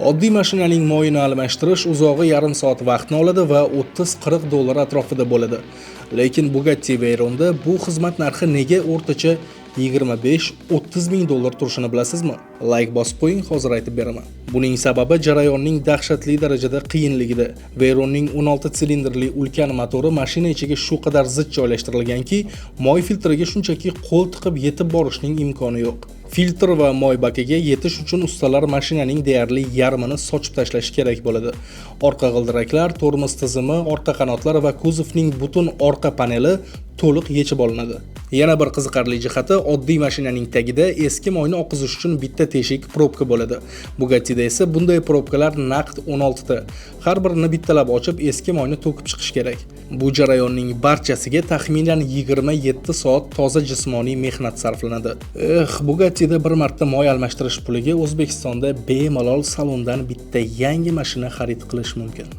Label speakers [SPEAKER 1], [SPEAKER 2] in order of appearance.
[SPEAKER 1] Oddiy mashinaning moyini almashtirish uzog'i yarim soat vaqtni oladi va 30-40 dollar atrofida bo'ladi. Lekin Bugatti Veyronda bu xizmat narxi nega o'rtacha 25-30 ming dollar turishini bilasizmi? Layk bosib qo'ying, hozir aytib beraman. Buning sababi jarayonning dahshatli darajada qiyinligida. Veyronning 16 silindrli ulkan motori mashina ichiga shu qadar zich joylashtirilganki, moy filtriga shunchaki qo'l tiqib yetib borishning imkoni yo'q. Filtr va moy bakiga yetish uchun ustalar mashinaning deyarli yarmini sochib tashlashi kerak bo'ladi. Orqa g'ildiraklar, tormoz tizimi, orqa qanotlar va kuzovning butun orqa paneli to'liq yechib olinadi. Yana bir qiziqarli jihati, oddiy mashinaning tagida eski moyni oqizish uchun bitta teshik, probka bo'ladi. Bugatti'da esa bunday probkalar naqd 16 ta. Har birini bittalab ochib, eski moyni to'kib chiqish kerak. Bu jarayonning barchasiga taxminan 27 soat toza jismoniy mehnat sarflanadi. Eh, Bugatti'da bir marta moy almashtirish puliga O'zbekistonda bemalol salondan bitta yangi mashina xarid qilish mumkin.